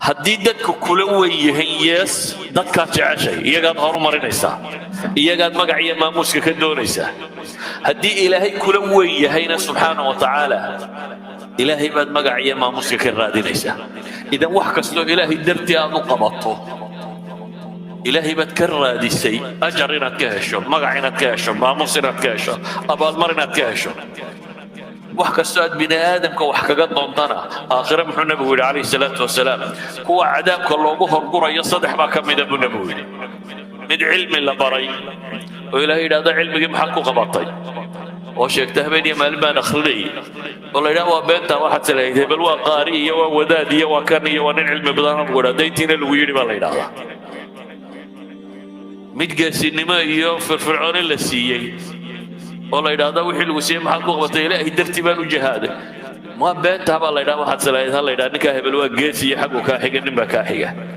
Haddii dadku kula weyn yihiin, yes, dadkaad jeceshay iyagaad horumarinaysaa, iyagaad magac iyo maamuuska ka doonaysaa. Haddii Ilaahay kula weyn yahayna, subxaana wa tacaala, Ilaahay baad magac iyo maamuuska ka raadinaysaa. Idan wax kastoo Ilaahay dartii aad u qabato, Ilaahay baad ka raadisay ajar inaad ka hesho, magac inaad ka hesho, maamuus inaad ka hesho, abaalmar inaad ka hesho. Wax kastoo aad bini aadamka wax kaga doontana, aakhire muxuu Nabigu yidhi calayhi salaatu wasalaam? Kuwa cadaabka loogu horgurayo saddex baa ka mida buu Nabigu yidhi. Mid cilmi la baray oo Ilaahay yidhahdo, "Cilmigii maxaad ku qabatay?" oo sheegta, "Habeen iyo maalin baan akhrinayay," oo la yidhaha, "Waa beentaa, waxaad salahayd hebel waa qaari iyo waa wadaad iyo waa kan iyo waa nin cilmi badan," lagu yidhahda, dayntiina lagu yidhi baa la yidhahdaa. Mid geesinimo iyo firfircooni la siiyey oo la yidhaahdo, "Wixii lagu siiyey maxaad ku qabatay?" "Ilaahay dartii baan u jihaaday." "Waa beentaa," baa la yidhaha, "waxaad salahayd." Ha la yidhaha, "Ninkaa hebel waa geesi iyo xaggu kaa xiga, nin baa kaa xiga."